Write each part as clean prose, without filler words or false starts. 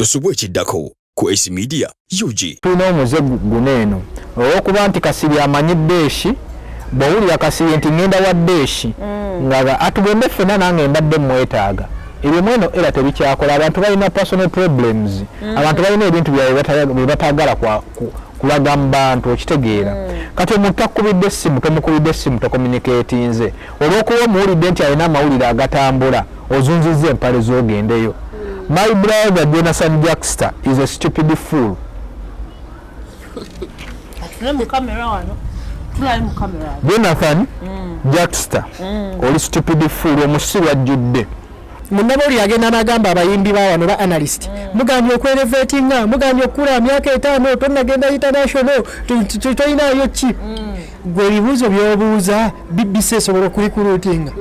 Tosubwa ekiddako ku Ace Media UG. Tulina omuze guno eno olwokuba nti Kasirye amanyi Deshi, bw'owulira Kasirye nti ngenda wa Deshi nga atugende ffena nange mbadde mmwetaaga. Ebyo mweno era tebikyakola, abantu balina personal problems, abantu balina ebintu byabwe bye bataagala kulaga mu bantu, okitegeera. Kati omuntu takukubidde essimu, tomukubidde essimu, tocommunicatinze, olw'okuba omuwulidde nti alina amawulire agatambula, ozunzizza empale z'ogendeyo. My brother Jonathan Jackster is a stupid fool. Atule mu kamera wano. Tulabe mu kamera. Jonathan Jackster, oli stupid fool, omusiru ajjudde. Munnabawulire agenda n'agamba abayimbi ba wano ba analyst, mugambye okwelevatinga, mugambye okukula myaka 5, tonnagenda international, tolinaayo ki? Gwe ebibuuzo by'obuuza BBC esobola okurecruitinga?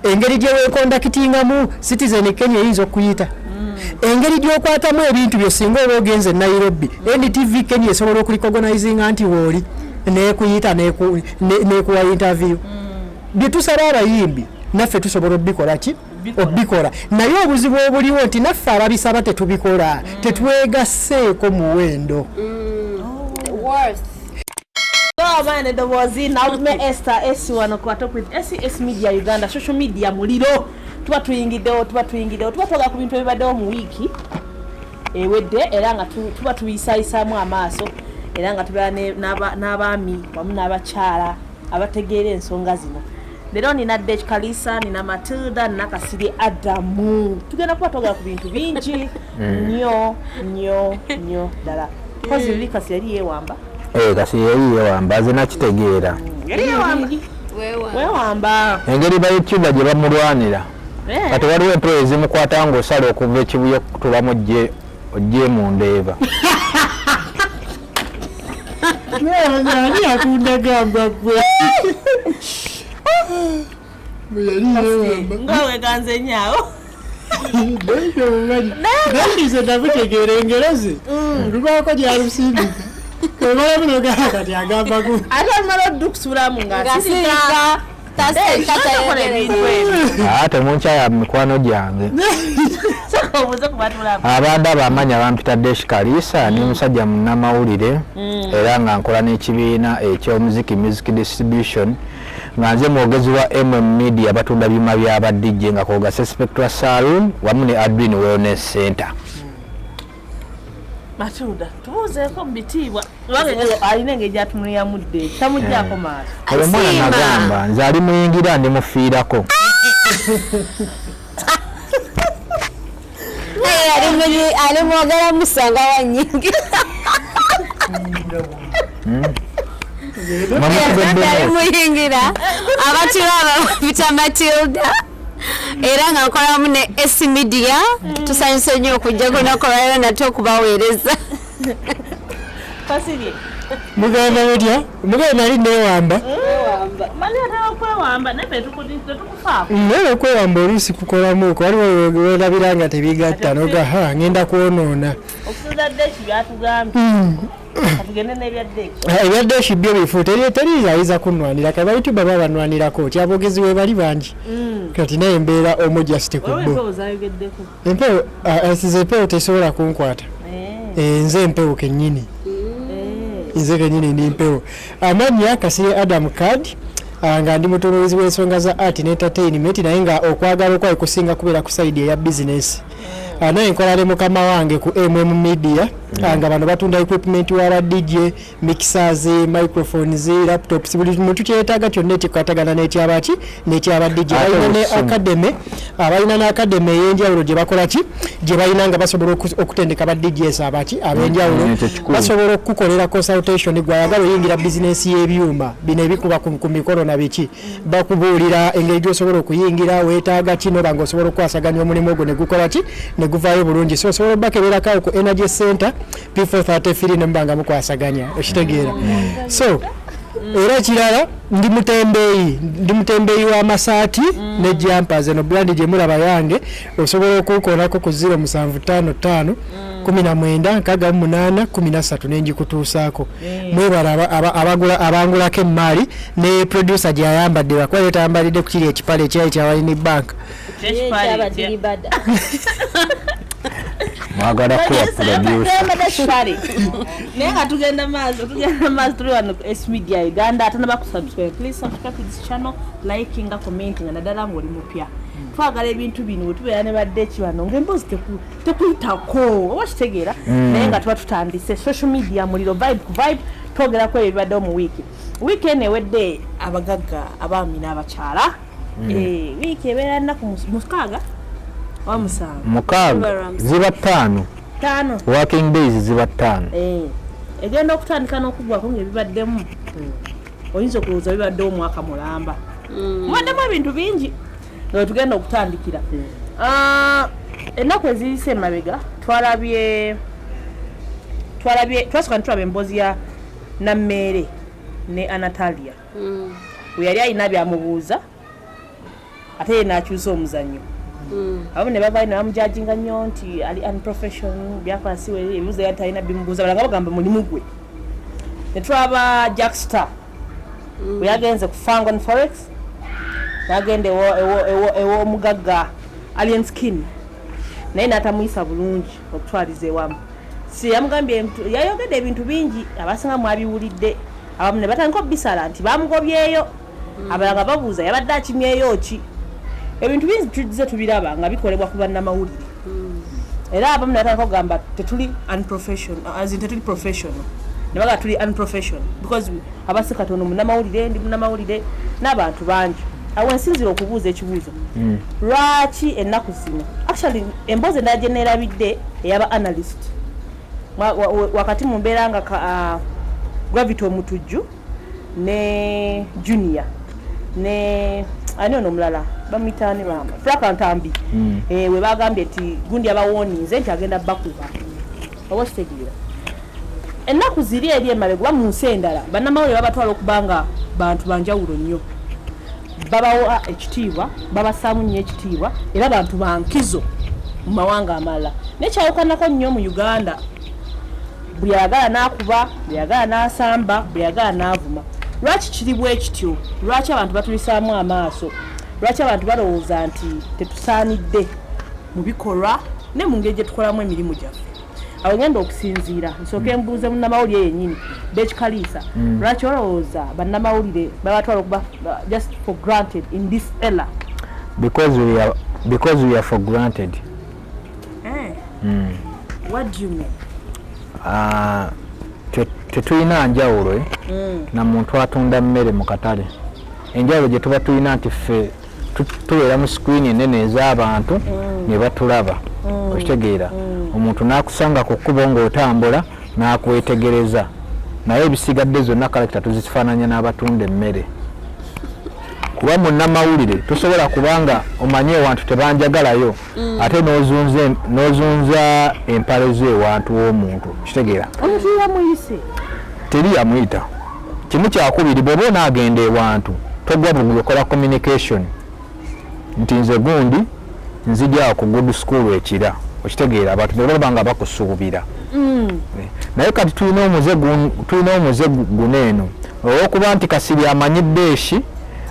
Engeri gye weeconductingamu, Citizen Kenya eyinza okuyita? Engeri gy'okwatamu ebintu byo, singa oba ogenze Nairobi, NTV Kenya esobola okurecognizinga nti wooli nekuyita nekuwa interview? Bye tusaba abayimbi naffe tusobola obikola ki? Obikola. Naye obuzibu obuliwo nti naffe ababisaba tetubikola, tetwegasseeko muwendo. Worth. Abaana eddoboozi Naume Esther S wano ku Talk with SES Media Uganda, social media muliro. Tuba tuyingiddewo, tuba twogera ku bintu ebibaddewo mu wiiki ewedde, era nga tuba tuyisaayisaamu amaaso, era nga tubeera n'abaami wamu n'abakyala abategeera ensonga zino. Leero nina Dech Kalisa, nina Matilda, nina Kasirye Adamu. Tugenda kuba twogera ku bintu bingi nnyo nnyo nnyo ddala. Kozi luli Kasi yali yeewamba. Eh, Kasirye yali yeewamba, nze nakitegeera. Yali yeewamba. Wewa. Weewamba. Engeri ba YouTuber gye bamulwanira. Kati waliwo empewo ezimukwata ng'osala okuva ekibuye okutulamu ojje mu ndeeba. Ani yakundagamba gwe? Nga weganze nnyo. Nandize namutegeera engero ze lubaako gyalusindika omalamu nogamba kati agamba ku Ate olumala oddukusulamu ng'asirika. Ngasirika. Tasirika. Tokola ebintu ebyo. Aa, temunkyaya mikwano gyange. Sooka obuuze ku batulamu. Abandaba amanya bampita Desh Kalisa, ndi musajja munnamawulire, era nga nkola n'ekibiina eky'omuziki, Music Distribution, nga nze mwogezi wa Media, batunda byuma by'aba DJ, nga kwogase Spectra Saloon wamu ne Adwin Wellness Center. Matilda, tubuuzeeko mu bitiibwa, kubanga alina engeri gyatunuliyamudde, tamuggyako maaso. Oyo mwana. Asiima. Nagamba nze ali muyingira ndi mufiirako. Ali mwogera musanga wa nyingi. Ali muyingira. Abatulaba bapita Matilda, era nga nkolamu ne S Media. Tusanyuse nnyo okujja kunaku olwaleero nate okubaweereza. Kasirye. Mugamba mutya? Mugamba nali newamba. Mali atera okwewamba, naye ffe tetukufaako. Naye okwewamba oluusi kukolamuuko, waliwo werabira nga tebigatta noga ha ngenda kwonoona. Okusinza Deki byatugambye, katugende n'ebya Deki. Ah, ebya Deshi byo bifu, teri ayinza kunnwanira. Kati ba YouTuber baba banwanirako ti aboogezi we bali bangi, kati naye mbeera omu just ku Waliwo bo. empewo zayogeddeko. Empewo, ah, nze empewo tesobola kunkwata. Eh, nze empewo kennyini, nze kennyini ndi mpewo. Amannya Kasirye Adam Card, nga ndi mutunuulizi w'ensonga za art ne entertainment, naye nga okwagala okwaye kusinga kubeera ku side eya business. Naye nkola ne mukama wange ku Media, nga bano batunda equipment wa DJ, mixers, microphones, laptops, buli muntu kyeyetaaga kyonna ekikwatagana n'ekyabaki n'ekyaba DJ. Ate Balina ne obusimu. academy, balina ne academy ey'enjawulo gye bakola ki, gye balina nga basobola okutendeka ba DJs abaki ab'enjawulo. Ekyo kikulu. Basobola okukukolera consultation gwayagala oyingira bizinesi y'ebyuma bino ebikuba ku mikolo na biki, bakubuulira engeri gy'osobola okuyingira, weetaaga kino, banga osobola okukwasaganya omulimu ogwo ne gukola ki, ne guvaayo bulungi. So osobola obakeberako awo ku Energy Center P433 ne muba nga mukwasaganya, okitegeera. So era ekirala ndi mutembeeyi w'amasaati ne jumpers. Eno brand gye mulaba yange, osobola okukolako ku 0755 19 68 13 nenjikutuusaako. Mwebala abagula abangulako emaali ne producer gyayambadde, bakuba ye tayambalidde ku kiri ekipale ekyali kya Wine Bank. Kyekipale. Ekyabadiribada. Mwagala kuba producer. Kale naye nga tugenda maaso, tugenda maaso. Tuli wano ku S Media Uganda. Atanaba kusubscribe, please subscribe to this channel, likinga, commentinga, naddala ngaoli mupya. Twagala ebintu bino bwe tubeera ne badde wano ngaemboozi tekuyitako, oba kitegeera. Naye nga tuba tutandise social media muliro, vibe ku vibe. Twogerako ebyo ebibaddewo mu wiiki. Wiiki eno ewedde, abagagga abaami n'abakyala. Wiiki ebeera nnaku 6 oba 7? 6, ziba 5. 5. Working days ziba 5. Egenda okutandika n'okugwako ngaebibaddemu oyinza okulowooza bibaddewo omwaka mulamba. Mubaddemu ebintu bingi nga wetugenda okutandikira. Ennaku eziyise emabega twalabye twasooka netulaba emboozi ya Nammeere ne Anatalia, we yali alina byamubuuza ate ye n'akyusa omuzannyo. Abamu ne bavayo ne bamujajinga nnyo nti ali unprofessional, byakola si we, ebibuuzo yali talina bimubuuza, balanga bagamba mulimu gwe. Ne tulaba Jackstar bwe yagenze ku Fangon Forex, n'agenda ew'omugagga Alien Skin, naye n'atamuyisa bulungi okutwaliza ewamu. Si yamugambye yayogedde ebintu bingi, abasinga mwabiwulidde. Abamu ne batandika obisala nti bamugobyeyo, abalala nga babuuza yabadde akimyeyo ki. Ebintu bingi tuzze tubiraba nga bikolebwa ku bannamawulire, era abamu ne batandika okugamba tetuli unprofessional, as in tetuli professional, ne bagamba tuli unprofessional because abasi katono munnamawulire, ndi munnamawulire n'abantu bangi. Awo ensinzira okubuuza ekibuuzo, lwaki ennaku zino, actually emboozi endala gye neerabidde eyaba analyst, wakati mu mbeera nga Gravity Omutujju ne Junior ne ani ono omulala bamuyita ani, bamba Frank Ntambi. We bagambye nti gundi abawoninze nti agenda bakuba, oba okitegeera. Ennaku ziri eri emabega oba mu nsi endala, bannamawulire babatwala okuba nga bantu banjawulo nnyo, babawa ekitiibwa, babassaamu nnyo ekitiibwa, era bantu bankizo mu mawanga amalala. Naye kyawukanako nnyo mu Uganda, buli ayagala n'akuba, buli ayagala n'asamba, buli ayagala n'avuma. Lwaki kiri bwe kityo? Lwaki abantu batuyisaamu amaaso? Lwaki abantu balowooza nti tetusaanidde mu bikolwa ne mu ngeri gye tukolamu emirimu gyaffe? Awo ngenda okusinziira nsooke mbuuze munnamawulire yennyini, Bekikaliisa. Lwaki olowooza bannamawulire babatwala okuba just for granted in this era? Because we are for granted. What do you mean? Ah, tetulina njawulo na muntu atunda mmere mu katale. Enjawulo gye tuba tulina nti ffe tubeera mu screen enene ez'abantu ne batulaba, okitegeera. Omuntu n'akusanga ku kkubo ng'otambula n'akwetegereza, naye ebisigadde zonna character tuzifaananya n'abatunda emmere. Kuba munnamawulire tosobola, kubanga omanye ewantu tebanjagalayo, ate n'ozunza empale zo ewantu w'omuntu, kitegeera. Omuntu yamuyise. Teri yamuyita. Kimu kyakubiri, bw'oba onaagenda ewantu togwa bugwi, okola communication nti nze gundi nzija ku good school ekira, okitegeera. Abantu ne balaba nga bakusuubira. Naye kati tulina omuze guno eno olwokuba nti Kasiri amanyi Deeshi.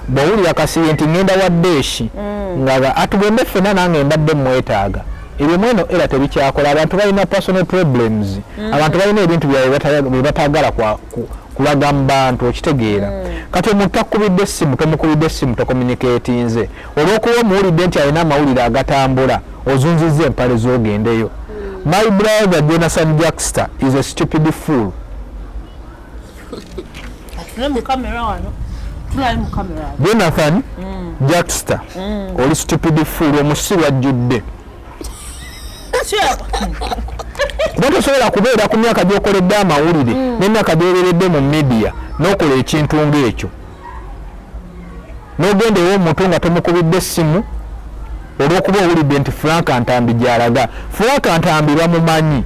Bw'owulira Kasiri nti ngenda wa Deeshi, nga atugende ffenna, nange mbadde mwetaaga. Ebyo mweno era tebikyakola. Abantu balina personal problems, abantu balina ebintu byabwe bye batagala kulaga mu bantu, okitegeera. Kati omuntu takubidde essimu, tomukubidde essimu, tocommunicatinze, olwokuba omuwulidde nti alina amawulire agatambula, ozunzizza empale z'ogendeyo. My brother Jonathan Jackster is a stupid fool. Atule mu kamera wano, tulabe mu kamera wano. Jonathan Jackster, oli stupid fool, omusiru ajjudde, kuba tosobola kubeera ku myaka gy'okoledde amawulire n'emyaka gy'obeeredde mu media n'okola ekintu ng'ekyo, n'ogenda ew'omuntu nga tomukubidde essimu, olw'okuba owulidde nti Frank Ntambi gy'alaga. Frank Ntambi bamumanyi,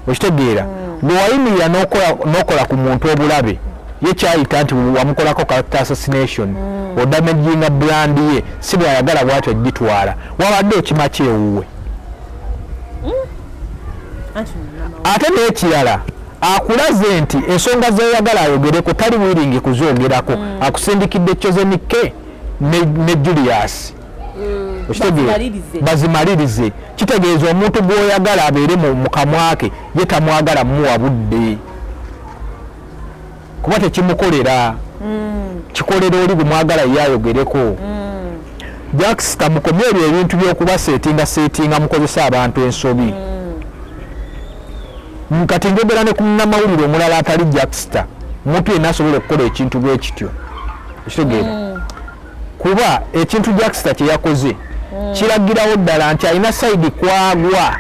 okitegeera. Gwe wayimirira n'okola ku muntu obulabe, ye kyayita nti wamukolako character assassination, odamaginga brand ye, si bw'ayagala bw'atyo gitwala. Wabadde okima kyewuwe. Anti munnamawulire. Ate n'ekirala, akulaze nti ensonga zeyagala ayogereko tali willing kuzoogerako, akusindikidde Chosen K ne Julius. Okitegeera? Bazimalirize. Bazimalirize. Kitegeeza omuntu gw'oyagala abeere mu kamwa ke, ye tamwagala muwa budde, kuba tekimukolera. Kikolera oli gwemwagala ye ayogereko. Jackster, mukomye ebyo ebintu by'okuba setinga setinga, mukozesa abantu ensobi. Kati njogera ne ku munnamawulire omulala atali Jackster, omuntu yenna asobola okukola ekintu bwe kityo, okitegeera? Kuba ekintu Jackster kye yakoze kiragirawo ddala nti alina side kwagwa.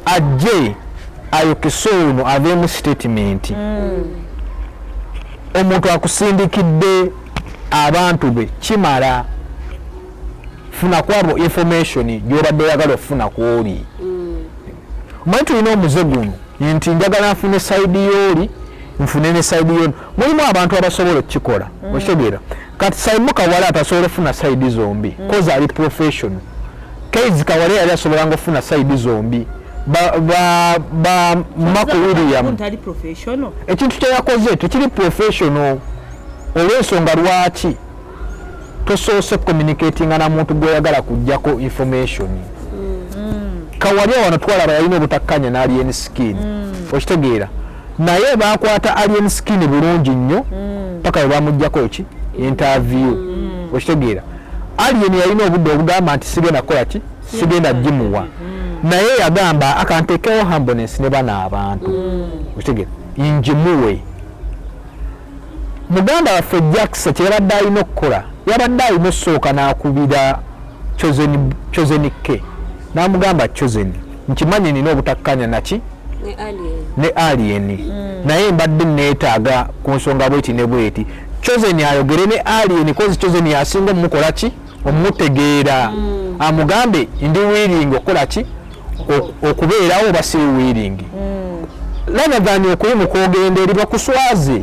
Ajje ayokese ono aveemu statement. Omuntu akusindikidde abantu be, kimala funa kwabo information gyobadde oyagala okufuna kwoli. Omanyi tulina omuze guno nti njagala nfune side yooli, nfune ne side yono. Mulimu abantu abasobola okukikola, okitegeera? Kati Saimu Kawala atasobola okufuna side zombi 'cause ali professional. Kaizi Kawala yali asobolanga okufuna side zombi. Ba Marco William. Ntali professional. Ekintu kyeyakoze tekiri professional, olw'ensonga lwaki tosoose communicatinga na muntu gw'oyagala kujjako information. Kawalya wano twalaba yalina obutakkanya n'Alien Skin, okitegeera? Naye bakwata Alien Skin bulungi nnyo paka bwe bamugjako ki interview, okitegeera? Alien yalina obudde obugamba nti sigenda kukola ki, sigenda gimuwa, naye yagamba akanteekewo humbleness ne bano abantu, okitegeera, ngimuwe. Muganda waffe Jackson kyeyabadde alina okukola, yabadde alina osooka n'akubira Chosen K n'amugamba, "Chosen, nkimanyi nina obutakkanya naki ne Alien. Ne Alien, naye mbadde neetaaga ku nsonga bweti ne bweti." Chosen ayogere ne Alien, 'cause Chosen yasinga omumukola ki, omutegeera. Amugambe, "Ndi willing okukola ki, okubeerawo oba siri willing," rather than okuyimuka ogenda eri bakuswaze,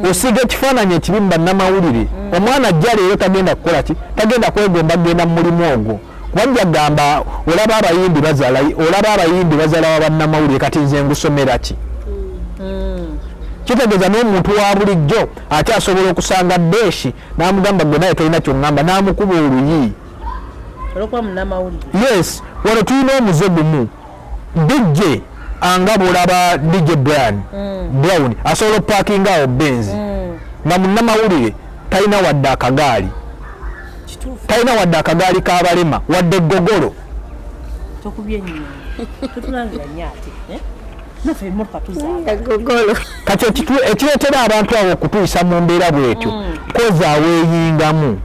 osiga ekifaananyi ekibi mu bannamawulire. Omwana ajja leero tagenda kukola ki, tagenda kwegomba kugenda mu mulimu ogwo, kubajja gamba, olaba abayimbi bazala, olaba abayimbi bazala wa bannamawulire, kati nze ngusomera ki? Kitegeeza n'omuntu wa bulijjo ate asobola okusanga Deshi n'amugamba, "Gwe naye tolina kyoŋŋamba," n'amukuba oluyi. Olwokuba munnamawulire. Yes, wano tulina omuze gumu. DJ anga bwolaba DJ Brian Brown asobola okupakinga awo Benz, nga munnamawulire talina wadde akagaali. Kituufu. Talina wadde akagaali k'abalema, wadde eggogolo. Tokubye nnyo, totulangira nnyo ate, eh? Naffe emmotoka tuzaala. Egogolo. Kati ekireetera abantu abo okutuyisa mu mbeera bwetyo, 'cause aweeyingamu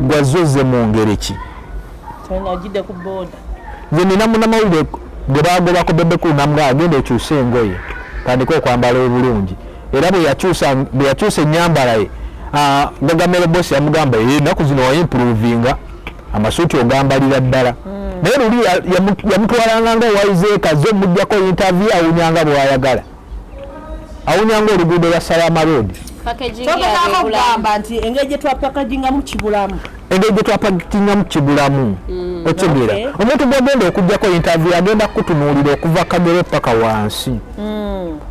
gwazozze mu ngeri ki? Ogidde ku booda. Nze nina munnamawulire gwe bagobako Bebe Cool, namugamba, "Agenda okyuse engoye, tandike okwambala obulungi." Era bwe yakyusa ennyambala ye, Gagamero boss yamugamba, "Ennaku zino waimprovinga, amasuuti ogambalira ddala." Naye luli yamutwalanga nga waizeeka omugjako interview, awunyanga bw'ayagala, awunyanga oluguudo lwa Salama Road. Packaging. Kyogezaako Yabibulamu. okugamba nti engeri gye twapackagingamu kibulamu. Engeri gye twapakingamu kibulamu, okitegeera? Omuntu gwagenda okugjako interview agenda kukutunuulira okuva kagere paka wansi.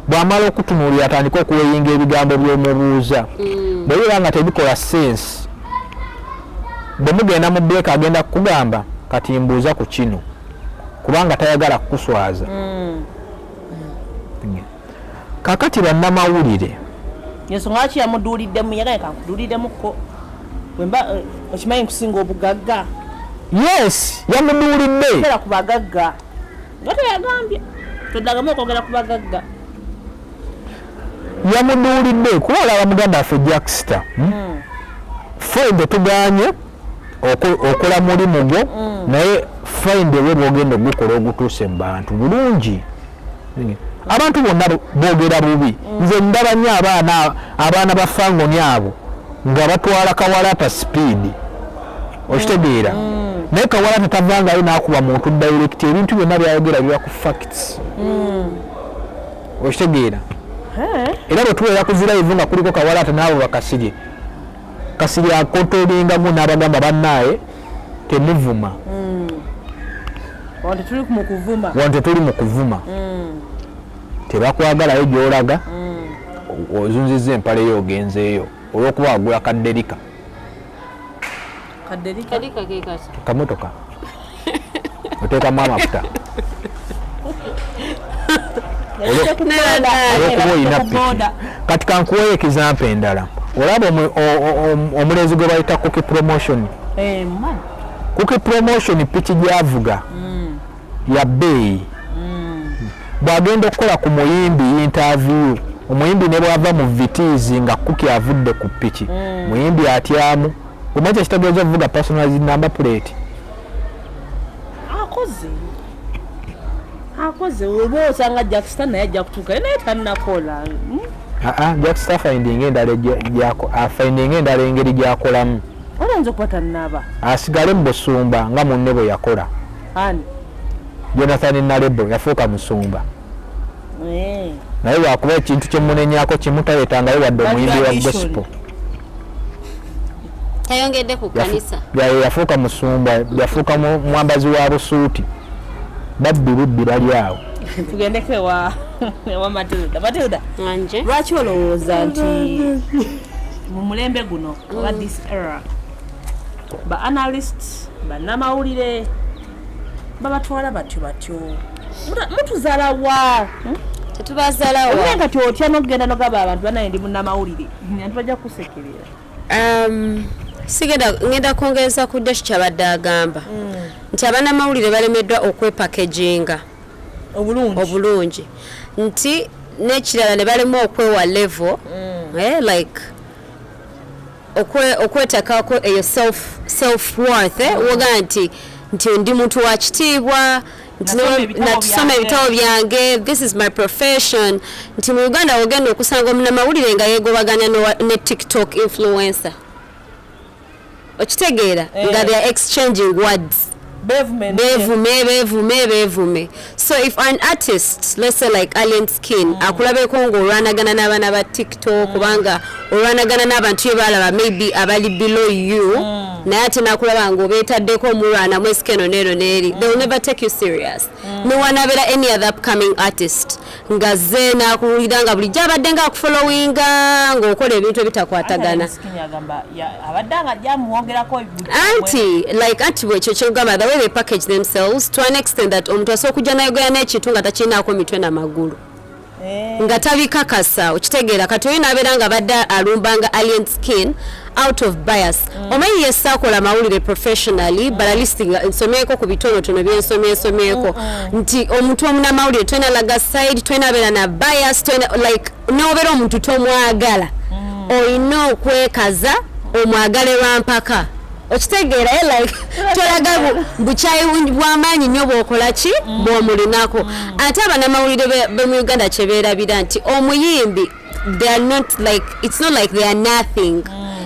Bw'amala okutunuulira, atandika okuweyinga ebigambo by'omubuuza. Bwebiba nga tebikola sense, bwe mugenda mu break agenda kukugamba, "Kati mbuuza ku kino," kubanga tayagala kukuswaza. Kakati bannamawulire, Ensonga lwaki yamuduuliddemu, yagaye kankuduuliremukko bwemba okimanyi nkusinga obugagga. Yes, yamuduulidde. Ogera ku bagagga nga teyagambye toddagamu okwogera ku bagagga. Yamuduulidde kuba olaba muganda waffe Jackster, Find tuganye okola mulimu gwo, naye find ewe bwogenda ogukola ogutuuse mu bantu bulungi. Abantu bonna boogera bubi. Nze ndaba nnyo abaana ba Fangoni abo nga batwala Kawalata speed, okitegeera? Naye Kawalata tavangayo n'akuba muntu direct. Ebintu byonna byayogera biba ku facts, okitegeera? Era bwe tubeera ku zi live nga kuliko Kawalata n'abo bakasirye, Kasirye akontrolingamu n'abagamba, "Bannaaye, temuvuma." Wano tetuli mu kuvuma. Wano tetuli mu kuvuma. Tebakwagalayo gy'olaga, ozunzizza empale yo ogenzeeyo olw'okuba wagula kadderika. Kaderika. Kamotoka oteekamu amafuta olwokuba olina piki. Kati kankuweyo example endala. Olaba omulenzi gwe bayita Cookie Promotion. Eh, man. Cookie Promotion piki gyavuga ya bbeeyi. Bw'agenda okukola ku muyimbi interview, omuyimbi ne bw'ava mu Vitz nga Cookie avudde ku piki, muyimbi atyamu. Omanyi kyekitegeeza okuvuga personalized number plate? Akoze oba osanga Jackster naye ajja kutuuka, naye tannakola. Aa, Jackster finding endala afinding endala engeri gyakolamu. Oyinza okuba tannaba. Asigale mu busumba nga munne bwe yakola. Ani? Jonathan Nalebo yafuuka musumba. Naye lwakuba ekintu kyemunenyako kimu, taleetangayo wadde omuyimbi wa gospel. Tayongedde ku kanisa. Yafuuka musumba, yafuuka mwambazi wa busuuti. Babbi bubbi bali awo. Tugendeko ewa Matilda. Matilda, Anje. lwaki olowooza nti mu mulembe guno oba this era ba analyst, bannamawulire babatwala batyo batyo? Mutuzaala wa? Tetubazaalawa. Olina kati otya n'okugenda nogaba abantu banaye ndi munnamawulire, abantu bajja kusekerera. Sigenda, ngenda kwongereza ku Dash kyabadde agamba nti abanamawulire balemeddwa okwepackaginga obulungi. Obulungi, nti n'ekirala ne balema okwewa level, like okwetakako eyo self worth, woga nti ndi muntu wa kitiibwa, nti Nasoma ebitabo natusoma byange. Ebitabo byange, this is my profession. Nti mu Uganda wogenda okusanga omunamawulire nga yeegobaganya ne TikTok influencer, okitegeera? Nga they are exchanging words. Bevume. Bevume, bevume, bevume. So if an artist, let's say like Alien Skin, akulabeko ng'olwanagana n'abaana ba TikTok, kubanga olwanagana n'abantu ye balaba maybe abali below you, naye ate nakulaba ng'obeetaddeko omulwana mwesika eno neeno neeri, they will never take you serious. Newanabeera any other upcoming artist nga ze nakuwulira nga bulijjo abadde nga akufollowinga ng'okola ebintu ebitakwatagana. Agamba abadde nga ajja amwogerako. Anti like anti bwekyo kyogamba, the way they package themselves to an extent that omuntu asobola okujja nayogera n'ekintu nga takirinaako mitwe namagulu, nga tabikakasa, okitegeera? Kati oyo nabeera nga badde alumbanga Alien Skin out of bias. Omanyi yesaakola mawulire professionally, but at least nga nsomyeko ku bitonotono byensomyesomyeko nti omuntu omunamawulire tolina laga side, tolina beera na bias, tolina like nobeera omuntu tomwagala, olina okwekaza omwagale lwampaka, okitegeera? Like tolaga bukyayi bw'amaanyi nnyo bw'okola ki bw'omulinako. Ate abanamawulire be mu Uganda kyebeerabira nti omuyimbi, they are not like, it's not like they are nothing,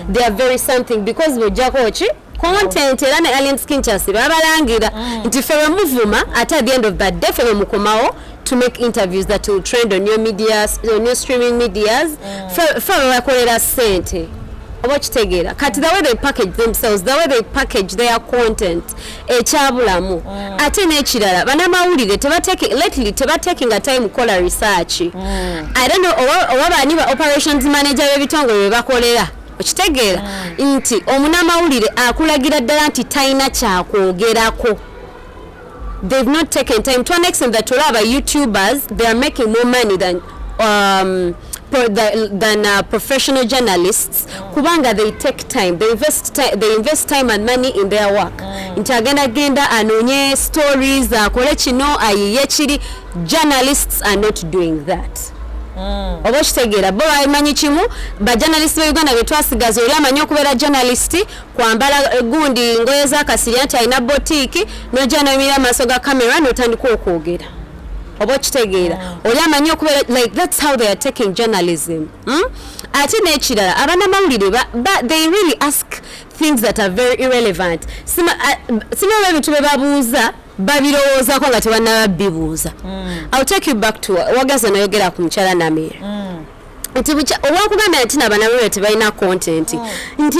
they are very something, because bw'ojjako ki content, era ne Alien Skin kyasi babalangira nti ffe bwe muvuma, ate at the end of that day ffe bwe mukomawo to make interviews that will trend on your medias, on your streaming medias. Ffe babakolera ssente, oba okitegeera? Kati the way they package themselves, the way they package their content, ekyabulamu. Ate n'ekirala, banamawulire lately tebatakinga time kukola research. I don't know oba bani ba operations manager b'ebitongole bye bakolera, okitegeera nti omunamawulire akulagira ddala nti talina kyakwogerako. They've not taken time to an extent that olaba YouTubers, they are making more money than professional journalists, kubanga they take time, they invest time and money in their work, nti agenda genda anoonye stories, akole kino, ayiye kiri. Journalists are not doing that, oba okitegeera? Bo bamanyi kimu, bajournalist be Uganda betwasigaza, oli amanyi okubeera journalist kwambala gundi ngoye zakasirya nti alina boutique, nojja noyimirira amaaso ga kamera notandika okwogera, oba okitegeera? Oli amanyi okubeera like, that's how they are taking journalism, Ate n'ekirala, abanamawulire they really ask things that are very irrelevant. Sima ebintu bye babuuza babirowoozako nga tebannaba bibuuza. I'll take you back to wagaza nayogera ku mukyala Namere nti olwakugambira nti nabanamawulire tebalina content, nti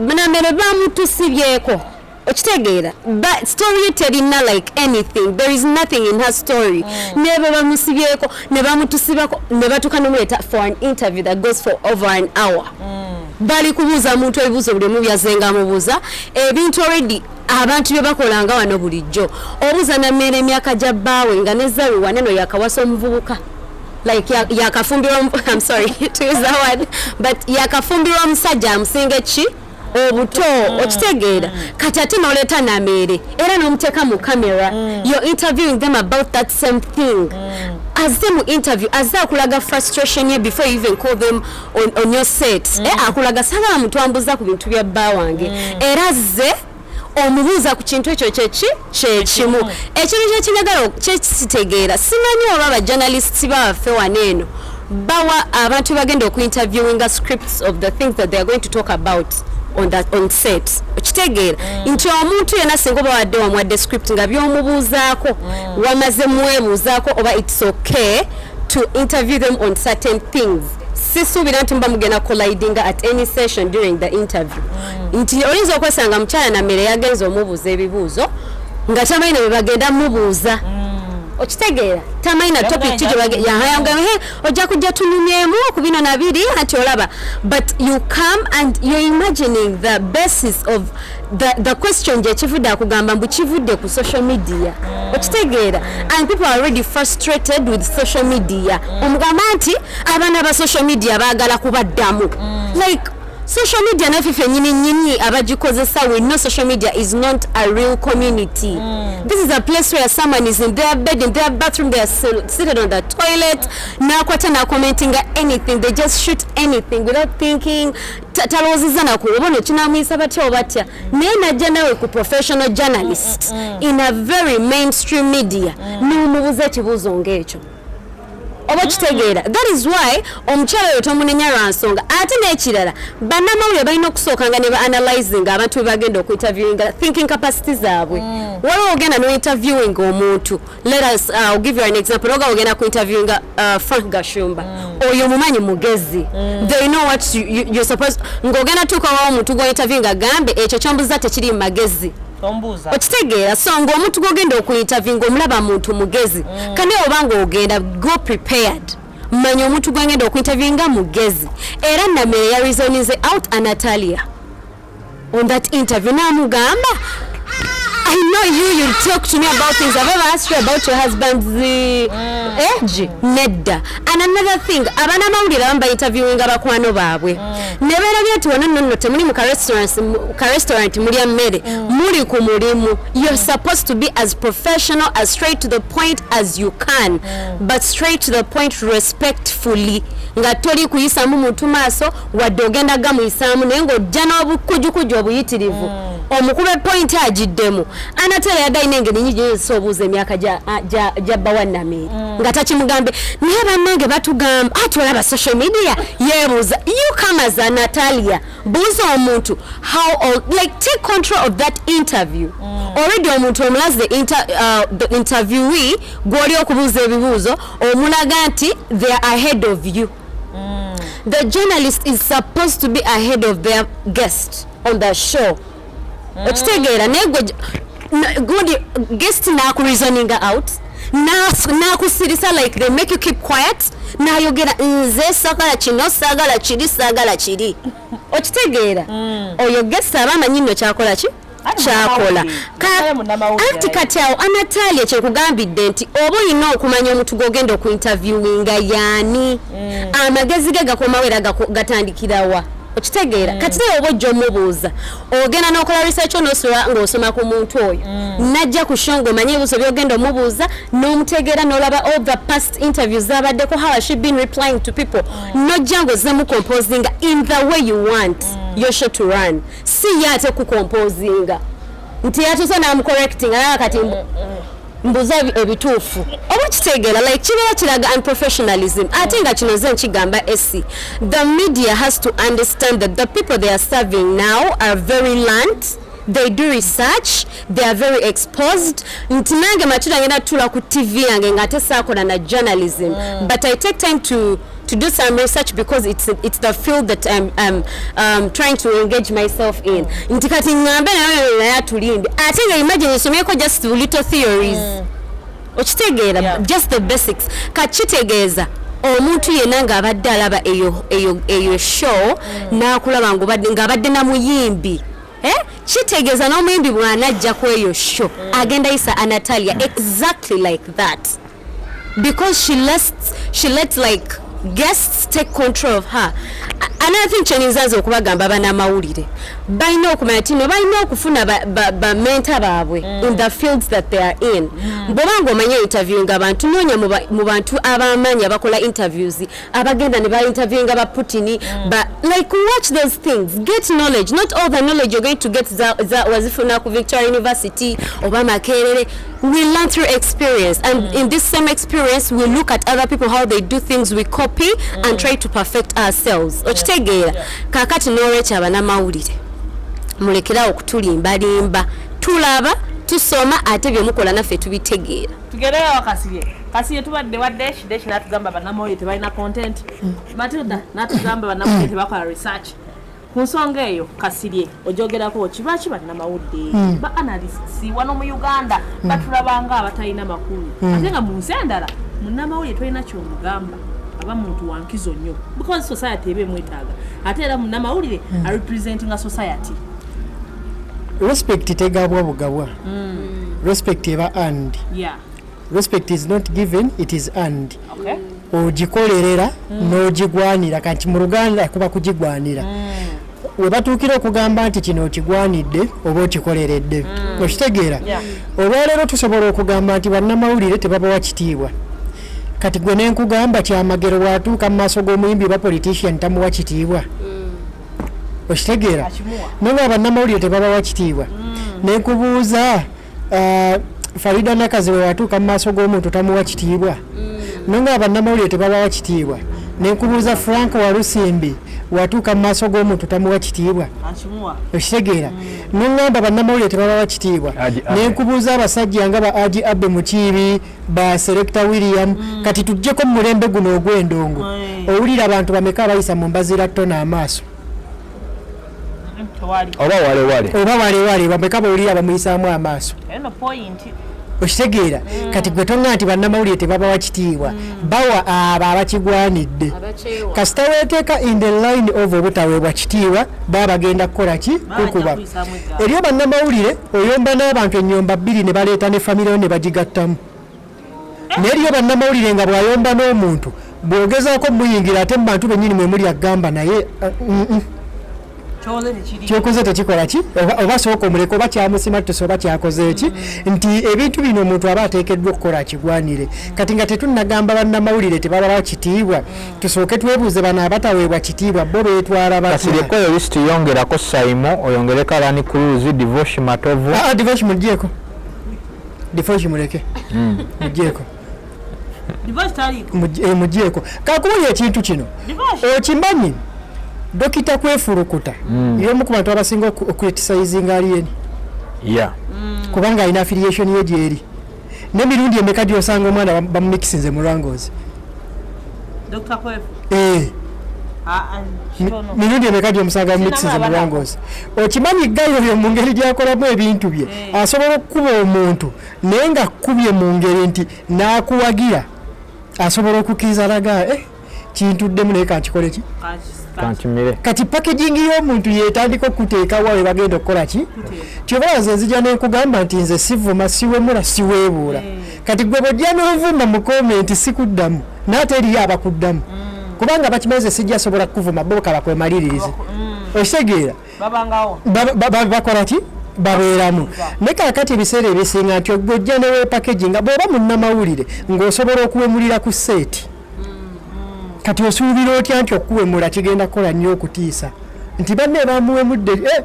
Namere bamutusibyeko, okitegeera? But story ye terina like anything, there is nothing in her story. Nebe bamusibyeko ne bamutusibako ne batuuka nomuleeta for an interview that goes for over an hour. Bali kubuuza muntu ebibuuzo buli omu byazenga mubuuza ebintu already abantu bye bakolanga wano bulijjo. Obuuza Namere emyaka gya bbaawe nga ne Zari waneno yakawasa omuvubuka, like yakafumbirwa I'm sorry to use that word, but yakafumbirwa omusajja amusinga ki obuto. Okitegeera? Kati ate noleeta Namere era n'omuteeka mu camera, you're interviewing them about that same thing. Azze mu interview, azze akulaga frustration ye before you even call them on your set. Akulaga, "Sagala muntu ambuza ku bintu bya bba wange." Era azze omubuuza ku kintu ekyo kyeki kyekimu. Ekintu kyekinagala kyekitegeera, simanyi oba bajournalists baffe wano eno bawa abantu bagenda okuinterviewinga scripts of the things that they are going to talk about on set. Okitegeera nti omuntu yenna singa oba wadde wamuwadde script nga byomubuuzaako wamaze mwebuuzaako, oba it's okay to interview them on certain things. Sisuubira nti muba mugenda collidinga at any session during the interview, nti oyinza okwesanga mukyala Namere yagenza omubuuza ebibuuzo nga tamanyi ne bagenda mubuuza. Okitegeera? Tamanyi na topic ki gyeyagamba, "Ojja kujja tunyumyemu ku bino nabiri." Anti olaba, but you come and you're imagining the basis of the question gyekivudde, akugamba mbu kivudde ku social media. Okitegeera? And people are already frustrated with social media. Omugamba nti abaana ba social media baagala kubaddamu. Like, social media naffe ffennyini nnyini abagikozesa, we know social media is not a real community. This is a place where someone is in their bed, in their bathroom, they are seated on the toilet, nakwata nakommentinga anything. They just shoot anything without thinking. Talowoozezza naku oba ono kinamuyisa batya oba batya, naye najja nawe ku professional journalist in a very mainstream media n'omubuuza ekibuuzo ng'ekyo. Oba kitegeera? That is why omukyala oyo tomunenya lwa nsonga. Ate n'ekirala, bannamawulire balina okusooka nga ne ba analyzing abantu be bagenda okuinterviewinga, thinking capacity zaabwe. Waliwo ogenda nointerviewing omuntu, let us I'll give you an example. Oga ogenda kuinterviewinga Frank Gashumba, oyo mumanyi mugezi. They know what you're supposed, ng'ogenda tuukawawo omuntu gw'ointerviewing agambe ekyo kyombuza tekiri mu magezi. Tombuuza. Okitegeera? So ng'omuntu gw'ogenda okuinterview ng'omulaba muntu mugezi, kane oba ng'ogenda, go prepared. Manya omuntu gwengenda okuinterviewinga mugezi. Era Namere yareasoninze out Anatalia on that interview, n'amugamba, "I know you talk to me about things. I've ever asked you about your husband's age?" Nedda. And another thing, abanamawulire abamu bainterviewinga bakwano baabwe ne beerabye nti wano nno nno temuli mu ka restaurant mulya mmere, muli ku mulimu. You're supposed to be as professional, as straight to the point as you can, but straight to the point respectfully, nga toli kuyisamu muntu maaso, wadde ogenda gamuyisaamu, naye ng'ojja n'obukujukuju obuyitirivu omukube point agiddemu. Anatera yadde alina engeri nyingi nyinza obuuza emyaka gya bba wa Namere nga takimugambe, naye bannange batugamba ati olaba social media yeebuuza. You come as a Natalia, buuza omuntu how old, like, take control of that interview. Already omuntu omulaze the interviewee gw'oli okubuuza ebibuuzo, omulaga nti they are ahead of you. The journalist is supposed to be ahead of their guest on the show. Okitegeera? Naye gwe gundi guest nakureasoninga out, nakusirisa, like they make you keep quiet, nayogera, "Nze sagala kino, sagala kiri, sagala kiri." Okitegeera? Oyo guest aba amanyi nno kyakola ki. Ate Kyakola. munnamawulire. Naye munnamawulire. Anti kati awo Anatalia kyekugambidde nti oba olina okumanya omuntu gwogenda okuinterviewinga yaani, amagezi ge gakomawo era gatandikirawa. Okitegeera? Kati naye oba ojja omubuuza, ogenda n'okola research, onosula ng'osoma ku muntu oyo, najja ku show ng'omanye ebibuuzo byogenda omubuuza, n'omutegeera, n'olaba all the past interviews zabaddeko, how has she been replying to people, nojja ng'ozzemu composinga in the way you want your show to run. Si ye ate kucomposinga nti yatuuse n'amucorrecting alaba kati mbuza ebituufu. Oba kitegeera? Like, kibeera kiraga unprofessionalism. Ate nga kino nze nkigamba ec, the media has to understand that the people they are serving now are very learned, they do research, they are very exposed. Nti nange Matilda ngenda tutuula ku TV yange nga ate saakola na journalism, but I take time to do some research because it's the field that I'm trying to engage myself in. Nti kati ŋŋambe naye naye atulimbe, ate nga imagine nsomyeko just little theories. Okitegeera? Yeah. Just the basics. Kati kitegeeza Omuntu yenna ng'abadde alaba eyo eyo eyo show n'akulaba ng'abadde na muyimbi, eh? Kitegeeza n'omuyimbi bw'anajja ku eyo show agenda yisa Anatalia exactly like that, because she lets like guests take control of her. Another thing kyenyinza nze okubagamba, banamawulire balina okumanya nti no balina okufuna ba mentor baabwe in the fields that they are in. Bw'oba nga omanye interviewing abantu, noonya mu bantu ab'amaanyi abakola interviews, abagenda ne ba-interviewinga ba Putin, ba, like, watch those things, get knowledge. Not all the knowledge you're going to get za wazifuna ku Victoria University oba Makerere. We learn through experience, and in this same experience we look at other people, how they do things, we copy and try to perfect ourselves. Okitegeera? Kakati n'olwekyo abanamawulire mulekerawo okutulimbalimba. Tulaba, tusoma, ate byemukola naffe tubitegeera. Tugenderewo Kasirye. Kasirye, tubadde wa Deshi. Deshi natugamba bannamawulire tebalina content, Matilda natugamba bannamawulire tebakola research. Ku nsonga eyo, Kasirye, ojogerako kiba ki? Bannamawulire, ba analysts wano mu Uganda batulabanga abatalina makulu, ate nga mu nsi endala munnamawulire tolina kyomugamba, aba muntu wankizo nnyo because society eba emwetaaga, ate era munnamawulire arepresentinga society. Respect tegabwa bugabwa. Respect eba earned. Respect is not given, it is earned. Ogikolerera n'ogigwanira. Kati mu Luganda kuba kugigwanira. We batuukira okugamba nti kino okigwanidde oba okikoleredde, okitegeera? Yeah. Olwaleero tusobola okugamba nti bannamawulire tebabawa kitiibwa. Kati gwe nenkugamba Kyamagero bw'atuuka mu maaso g'omuyimbi oba politician tamuwa kitiibwa, okitegeera? Akimuwa. Naye nga bannamawulire tebabawa kitiibwa, nenkubuuza Farida Nakazi bwe watuuka mu maaso g'omuntu tamuwa kitiibwa? Naye nga bannamawulire tebabawa kitiibwa, nenkubuuza Frank Walusimbi watuuka mu maaso g'omuntu tamuwa kitiibwa? Akimuwa. Okitegeera? Neŋŋamba bannamawulire tebabawa kitiibwa. Haji Abe. Nenkubuuza abasajja nga ba Aji Abe Mukiibi, ba Selector William. Kati tujjeko mu mulembe guno ogw'endongo. Owulira abantu bameka abayisa mu Mbazira Tona amaaso? Tewali. Oba walewale. Oba walewale, bameka bawulira bamuyisaamu amaaso? Eno point. Okitegeera? Kati gwe toŋŋa nti bannamawulire tebabawa kitiibwa. Bawa abo abakigwanidde. Kasita weeteeka in the line of obutaweebwa kitiibwa, baba bagenda kukola ki? Kukuba. Kuyisaamu eggaali. Eriyo bannamawulire oyomba n'abantu ennyomba bbiri ne baleeta ne famire yo ne bagigattamu. Naye eriyo bannamawulire nga bw'ayomba n'omuntu, bw'ogezaako muyingira ate mu bantu bennyini mwe muli, agamba naye Kyokoze tekiri. Kyokoze tekikola ki, oba sooka omuleka, oba kyamusimattuse, oba kyakoze ki, nti ebintu bino omuntu aba ateekeddwa okukola akigwanire. Kati nga tetunnagamba bannamawulire tebabawa kitiibwa, tusooke twebuuze bano abataweebwa kitiibwa bo beetwala batya? Kasirye, eyo list yongerako Saimo, oyongereko Alani Cruz, Divoshi Matovu. Ah, ah, Divoshi mugyeko, Divoshi muleke, mugyeko. Divorce taliiko. Mugyeko. Kakuwulira ekintu kino. Divorce. Okimanyi Dokita Kwefulukuta y'omu ku bantu abasinga okucriticizinga Alien? Kubanga alina affiliation ye gyeri. N'emirundi emeka gyosanga omwana bamumikisinze mu Rangos? Dr. Kwefu. Eh, Ah, ah, kitono. Mirundi emeka gyomusanga bamumikisinze mu Sinamulaba. Rangos? Okimanyi gayo oyo mu ngeri gyakolamu ebintu bye, asobola okukuba omuntu naye nga kkubye mu ngeri nti n'akuwagira, asobola okukkiriza laga, eh, kintuddemu naye kankikole ki? Kankimire. Kati packaging y'omuntu yetandika okuteekawa we bagenda okukola ki. Kyova nze nzija nenkugamba nti nze sivuma, siwemula, siweebuula. Kati gwe bwojja n'ovuma mu comment, sikuddamu, naate eriyo abakuddamu kubanga bakimanyi nze sijja sobola kukuvuma, bo kabakwemaliririze. Okitegeera? Babangawo. Bakola ki? Babeeramu. Naye kakati ebiseera ebisinga nti ogwojja neweepackaginga, bw'oba munnamawulire ng'osobola okuwemulira ku set, kati osuubira otya nti okuwemula kigenda kukola nnyo okutiisa nti banne bamuwemudde, eh,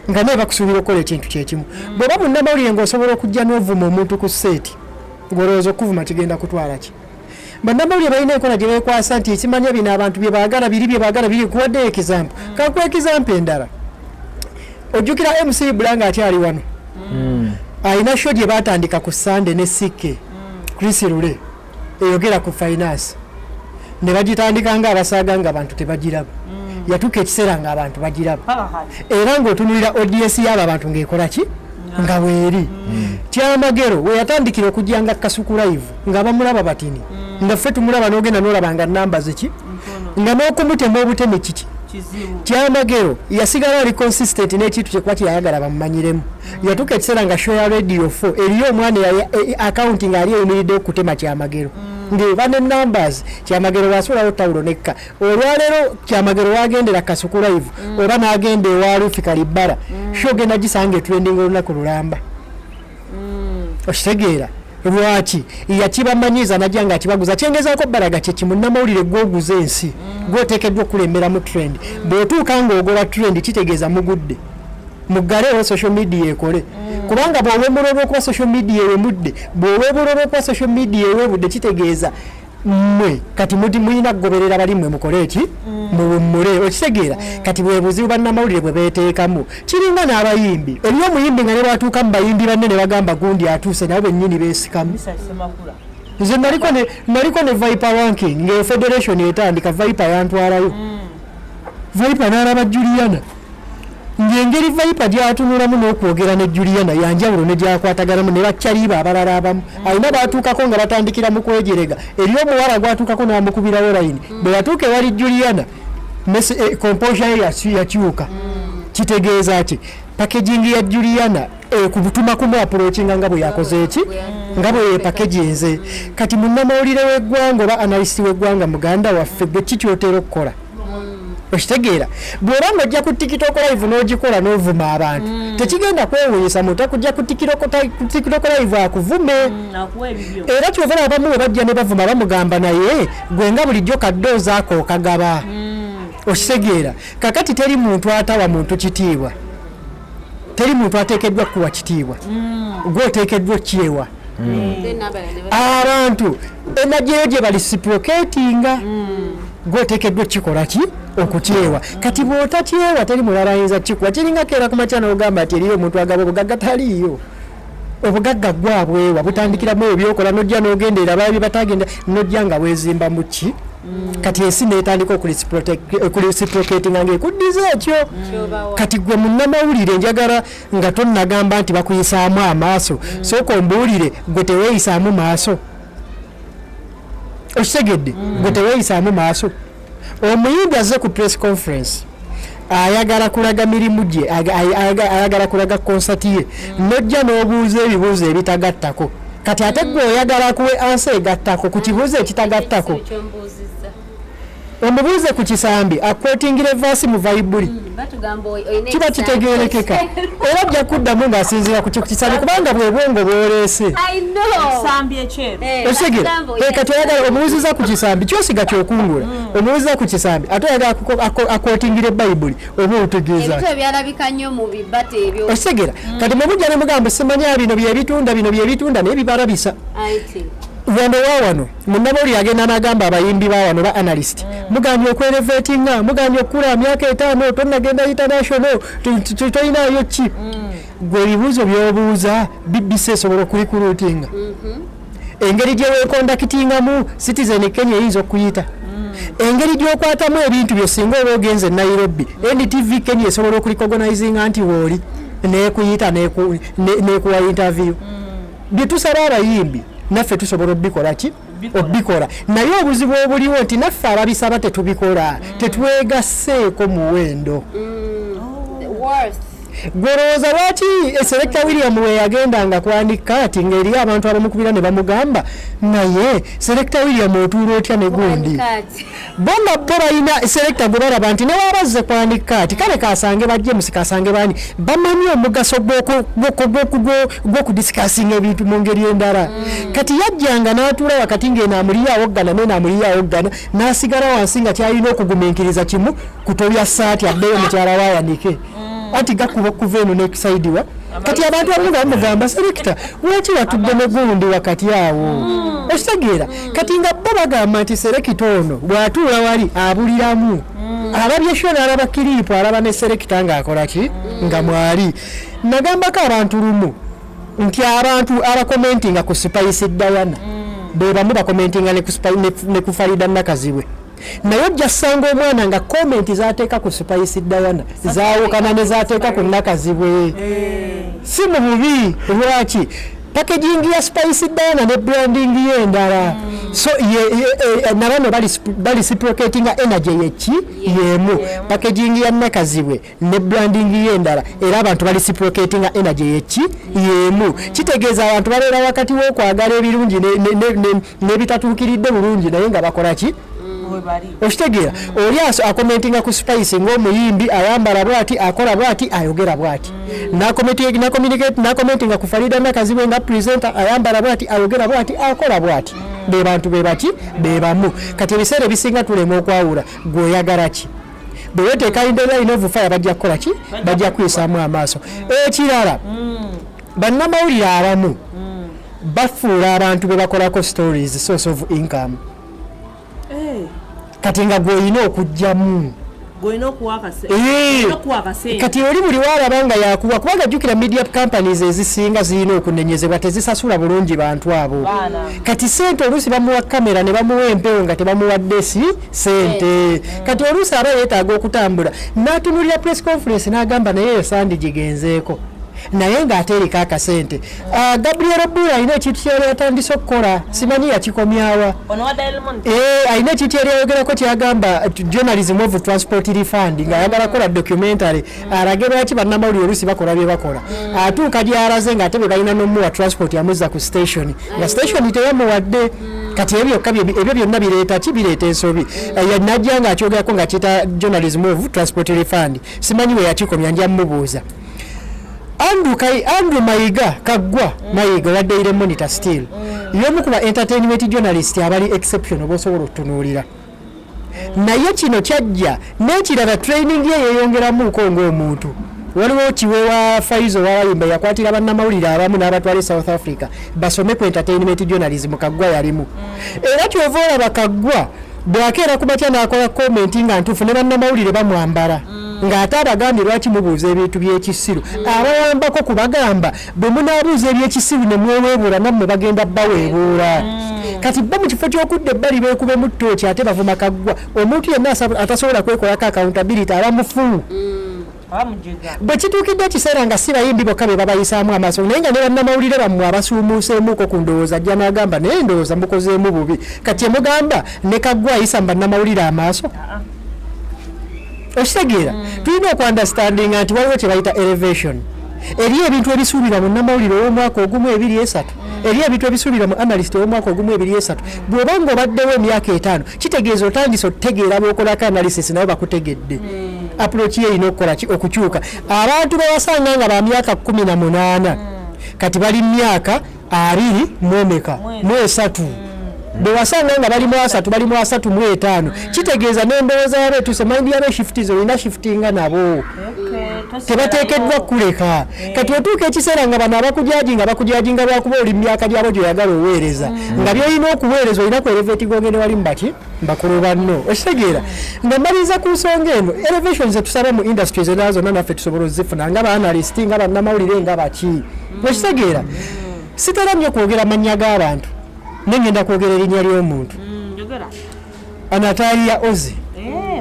nga naye bakusuubira okukola ekintu kyekimu? Bw'oba munnamawulire ng'osobola okujja n'ovuma omuntu ku set, ng'olowooza okuvuma kigenda kutwala ki? Bannamawulire balina enkola gye beekwasa nti ekimanya bino abantu bye baagala, biri bye baagala biri. Kuwaddeyo example, kankuwa example endala. Ojjukira MC Bula nga akyali wano, alina show gye baatandika ku Sande ne CK Chris Lule eyogera ku finance, ne bagitandika nga abasaaga nga abantu tebagiraba. Yatuuka ekiseera nga abantu bagiraba. Paka kati. Era ng'otunulira audience y'abo abantu ng'ekola ki, nga weeri. Kyamagero we yatandikira okujja nga Kasuku Live nga bamulaba batini. Nga ffe tumulaba n'ogenda n'olaba nga namba ziki, nga n'okumutema obuteme kiki. Kizibu. Kyamagero yasigala ali consistent n'ekintu kyekuba kyeyayagala bamumanyiremu. Yatuuka ekiseera nga show ya Radio 4 eriyo omwana account ng'ali eyimiridde okutema Kyamagero, ng'eba ne numbers. Kyamagero bwasuulawo tawulo nekka. Olwaleero Kyamagero wagendera Kasuku Live oba n'agenda ewa Rufi Kalibbala, show ogenda gisanga etrending olunaku lulamba. Okitegeera lwaki yakibamanyiiza najja nga akibaguza? Kyengezaako balaga kyeki, munnamawulire gwoguza ensi, gwoteekeddwa okulemberamu trend. Bw'otuuka ng'ogoba trend, kitegeeza mugudde. Muggalewo social media ekole, kubanga bw'owemula olw'okuba social media ewemudde, bw'owebula olw'okuba social media ewebudde, kitegeeza mmwe kati muti mulina kugoberera bali mmwe mukole eki, muwummule. Okitegeera? Kati bwe buzibu bannamawulire bwe beeteekamu. Kiringa n'abayimbi. Eriyo omuyimbi nga ne bwatuuka mu bayimbi banne ne bagamba gundi atuuse, nabo bennyini beesikamu. Misa Semakula. Nze naliko ne Viper ranking ngaeyo federation etandika, Viper yantwalayo. Viper n'alaba Juliana, ng'engeri Viper gyatunulamu n'okwogera ne Juliana yanjawulo ne gyakwataganamu ne bakyaliiba abalala abamu. Alina batuukako nga batandikira mu kwejerega. Eri omuwala gwatuukako n'amukubirawo layini. Bwe yatuuka ewali Juliana, composure ye yakyuka. Kitegeeza ki? Packaging ya Juliana ekubutuma kumu approachinga nga bwe yakoze eki, nga bwe yepackaginze. Kati munnamawulire w'eggwanga oba analyst w'eggwanga muganda waffe, gwe ki kyotera okukola? Okitegeera? Bw'oba nga ojja ku TikTok Live n'ogikola n'ovuma abantu, tekigenda kwewuunyisa muntu akujja ku TikTok Live akuvume. Akuwa ebibyo. Era kyova abamu bwe bajja ne bavuma, bamugamba, naye gwe nga bulijjo kaddoozi ako okagaba. Okitegeera? Kakati teri muntu atawa muntu kitiibwa, teri muntu ateekeddwa kuwa kitiibwa, gwe oteekeddwa okyewa. Abantu enagyeyo gye bareciprocatinga, gwe oteekeddwa okukikola ki, okukyewa. Kati bw'otakyewa, teri mulala ayinza kukikuwa. Kiringa keera ku makya n'ogamba nti eriyo omuntu agaba obugagga. Taliiyo. Obugagga gwabwewa butandikiramu ebyo byokola, nojja n'ogenderera babi batagenda, nojja nga weezimba mu ki. Kati ensi netandika okureciprocatinga ngaekuddiza ekyo. Kati gwe munnamawulire, njagala nga tonnagamba nti bakuyisaamu amaaso, sooka ombuulire, gwe teweeyisaamu maaso? Okitegedde? Gwe teweeyisaamu maaso? Omuyimbi azze ku press conference, ayagala kulaga mirimu gye, ayagala kulaga konsati ye, nojja n'obuuza ebibuuzo ebitagattako. Kati ate gwe oyagala akuwe answer egattako ku kibuuzo ekitagattako. Omubuuze ku kisambi, aquotingira everse mu Bayibuli, kiba kitegerekeka, era ajja kuddamu ng'asinziira ku kisambi, kubanga bwe bwongo bwoleese. Ekisambi ekyeru. Okitegera? Kati oyagala omubuuziza ku kisambi, kyosiga kyokungula. Omubuuziza ku kisambi, ate oyagala aquotingira ebayibuli, oba otegeeza ebintu ebyalabika nnyo mu bibata ebyo. Okitegera? Kati mwe mujja ne mugamba simanya bino byebitunda, bino byebitunda, naye bibalabisa. Iti. Wano wa wano munnamawulire agenda n'agamba abayimbi ba wano ba analyst, mugambye okwelevatinga, mugambye okukula, myaka 5 tonnagenda international, tolinaayo ki. Gwe ebibuuzo by'obuuza, BBC esobola okurecruitinga? Engeri gye weeconductingamu, Citizen Kenya eyinza okuyita? Engeri gy'okwatamu ebintu byo, singa oba ogenze Nairobi, NTV Kenya esobola okurecognizinga nti wooli nekuyita nekuwa interview? Bye tusaba abayimbi naffe tusobola obikola ki, obikola, naye obuzibu obuliwo nti naffe ababisaba tetubikola, tetwegasseeko muwendo. Worth. Gwolowooza lwaki Selector William we yagendanga kwanika ati ng'eriyo abantu abamukubira ne bamugamba, naye Selector William otuula otya ne gundi? Kati. Bo nga bo balina Selector gwe balaba nti newabazze kwanika ati kale kasange ba James, kasange bani, bamanyi omugaso gw'okudiscussinga ebintu mu ngeri endala. Kati yajjanga n'atuula wakati ng'eno amuliyo awoggana n'eno amuliyo awoggana, n'asigala wansi nga kyalina okugumiikiriza kimu kutobya saati addeyo mukyala waayanike, anti gakuba okuva eno nekusaidiwa. Kati abantu abamu nga bamugamba, Selector, lwaki watudde ne gundi wakati awo? Okitegeera? Kati nga bo bagamba nti Selector ono bw'atuula wali abuliramu, alabye show n'alaba clip, alaba ne Selector ng'akola ki nga mwali. Nagambako abantu lumu nti abantu abacommentinga ku Spice Diana be bamu bacommentinga ne ku Farida Nakazibwe, naye ojja ssanga omwana nga comment zateeka ku Spice Diana zawukana ne zateeka ku Nakazibwe. Si mu bubi. Lwaki? Packaging ya Spice Diana ne branding ye endala. So nabano bali reciprocating energy yeki yemu. Packaging ya Nakazibwe ne branding ye endala, era abantu bali reciprocating energy yeki yemu. Kitegeeza abantu babeera wakati w'okwagala ebirungi n'ebitatuukiridde bulungi, naye nga bakola ki? Okitegeera? Oli acommentinga ku Spice ng'omuyimbi ayambala bwati, akola bwati, ayogera bwati, nacommentinga ku Farida Nakazibwe nga presenter ayambala bwati, ayogera bwati, akola bwati. Be bantu be baki? Be bamu. Kati ebiseera ebisinga tulema okwawula gweoyagala ki. Bwe weteeka in the line of fire, bajja kukola ki? Bajja kuyisaamu amaaso. Ekirala, bannamawulire abamu bafuula abantu be bakolako stories source of income. Kati nga gw'olina okuggyamu. Gwolina okuwa akasente. Kati oli buli walaba nga yakuwa, kubanga jjukira media companies ezisinga zirina okunenyezebwa, tezisasula bulungi bantu abo. Baana. Kati sente oluusi bamuwa kamera ne bamuwa empewo nga tebamuwadde si sente. Kati oluusi aba yeetaaga okutambula n'atunulira press conference n'agamba, naye eyo sandi gigenzeeko, naye ng'ate eriko akasente. Ah, Gabriel Bula alina ekintu kyeyali atandise okukola, simanyi yakikomyawa. Ono wa Daily Monitor. Alina ekintu yali ayogerako kyagamba journalism of transport refund, ng'ayagala kukola documentary alage lwaki bannamawulire oluusi bakola bye bakola. Atuuka gy'alaze ng'ate bwe balina n'omuwa transport amuzza ku station, nga station teyamuwadde. Kati ebyo byokka ebyo byonna bireeta ki? Bireeta ensobi. Najja ng'akyogerako nga kiyita journalism of transport refund, simanyi we yakikomya, nja mubuuza. Andrew Mayiga, Kaggwa Mayiga owa Daily Monitor, still y'omu ku ba entertainment journalist abali exceptional bosobola okutunuulira, naye kino kyajja n'ekirala, training ye yeeyongeramuuko ng'omuntu. Waliwo kiwe wa Faizo wabayimba yakwatira bannamawulire abamu n'abatwala e South Africa basome ku entertainment journalism. Kaggwa yalimu, era kyova olaba Kaggwa bw'akeera ku makya n'akola comment nga ntuufu, ne bannamawulire bamwambala, ng'ate abagambye lwaki mubuuza ebintu by'ekisiru. Abayambako kubagamba bwe munaabuuza ebyekisiru ne mweweebuula, nammwe bagenda baweebuula. Kati bo mu kifo ky'okudda ebbali beekubemu ttooki, ate bavuma Kaggwa. Omuntu yenna atasobola kwekolako accountability aba mufu. Abamujega. Bwe kituukidde ekiseera nga si bayimbi bokka be babayisaamu amaaso, naye nga ne bannamawulire bammwe abasuumuuseemuuko ku ndowooza, ajja n'agamba, naye ndowooza mukozeemu bubi. Kati emugamba ne Kaggwa ayisa mu bannamawulire amaaso, okitegeera? Tulina okuunderstandinga nti waliwo kye bayita elevation. Eriyo ebintu ebisuubirwa mu nnamawulire ow'omwaka ogumu, ebiri, esatu, eriyo ebintu ebisuubirwa mu analyst ow'omwaka ogumu, ebiri, esatu. Bw'oba nga obaddewo emyaka 5, kitegeeza otandise otutegeera bw'okolako analysis, nabo bakutegedde. Approach ye erina okukola ki? Okukyuka. Abantu bewasanga nga ba myaka 18, kati bali myaka abiri mwemeka? Mwesatu. Bewasanga nga bali mu 30, bali mu 35. Kitegeeza n'endowooza yabo etuuse, mind yabo shiftiz, olina shiftinga nabo, tebateekeddwa kuleka. Kati otuuka ekiseera nga bano abakujudginga bakujudginga lwakuba oli mu myaka gyabo gyoyagala oweereza, nga byolina okuweereza olina ku elevating ogende wali mubaki bakulu banno, okitegeera? Nga mmaliriza ku nsonga eno, elevation zetusaba mu industries endala zonna naffe tusobola ozifuna nga ba analyst, nga bannamawulire, nga baki, okitegeera? Sitera nnyo kwogera mannya g'abantu, naye ngenda kwogera erinnya ly'omuntu. Njogera. Anatalia Ozi.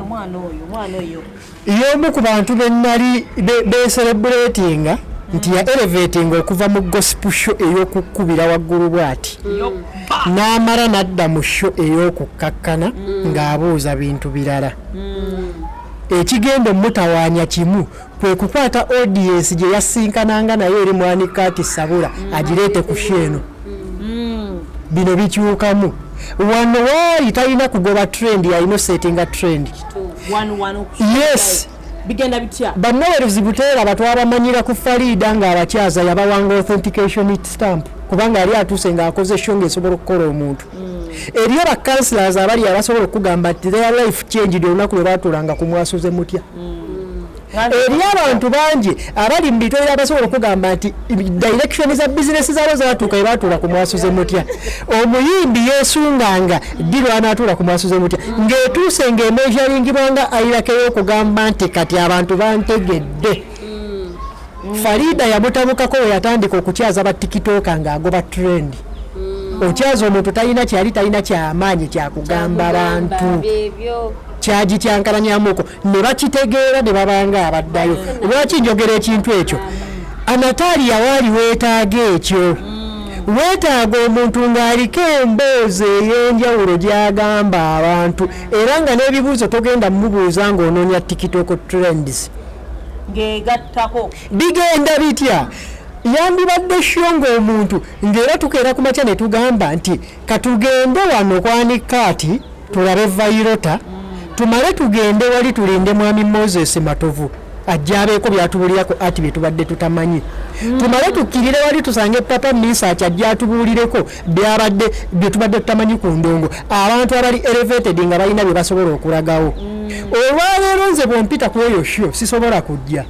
Omwana oyo, omwana oyo. Y'omu ku bantu benali becelebratinga nti ya elevating okuva mu gospel show ey'okukubira waggulu bw'ati, n'amala n'adda mu show ey'okukkakkana ng'abuuza bintu birala. Ekigenda omutawaanya kimu kwe kukwata audience gye yasinkananga naye eri mwanika sabula agireete ku show eno. Bino bikyukamu wano, waali talina kugoba trend, alina osettinga trend. One one. Yes. Bigenda bitya? Bannaweruzi buteera batwabamanyira ku Farida ng'abakyaza yabawanga authentication stamp, kubanga yali atuuse ng'akoze show ng'esobola okukola omuntu. Eriyo ba councillors abali abasobola okugamba nti their life changed olunaku lwe batuulanga ku mwasuze mutya. Eri abantu bangi abali mu bitwaliro abasobola okugamba nti direction za bizinesi zaabo zatuuka we batuula ku mwasuze mutya. Omuyimbi yeesunganga ddi lwanaatuula ku mwasuze mutya, ng'etuuse ng'emeasuringibwa nga ayirako ey'okugamba nti kati abantu bantegedde. Farida yamutabukako we yatandika okukyaza ba TikToker ng'agoba trend. Okyaza omuntu talina kyali, talina kyamaanyi kyakugamba bantu. Byebyo. Kyagikyankalanyamuko ne bakitegeera ne babanga abaddayo. Lwaki njogera ekintu ekyo? Anatalia waali weetaaga ekyo. Weetaaga omuntu ng'aliko emboozi ey'enjawulo gy'agamba abantu, era nga n'ebibuuzo togenda mumubuuza ng'onoonya TikTok trends. Ng'egattako. Bigenda bitya? Yandibadde show ng'omuntu ng'era tukeera ku makya ne tugamba nti katugende wano kwanika ati tulabe Vyroota, tumale tugende wali tulinde mwami Moses Matovu ajja abeeko byatubulirako ati bye tubadde tutamanyi, tumale tukkirire wali tusange Papa Misach ajja atubuulireko byabadde bye tubadde tutamanyi ku ndongo. Abantu abali elevated nga balina bye basobola okulagawo. Olwaleero nze bwompita ku eyo show sisobola kujja.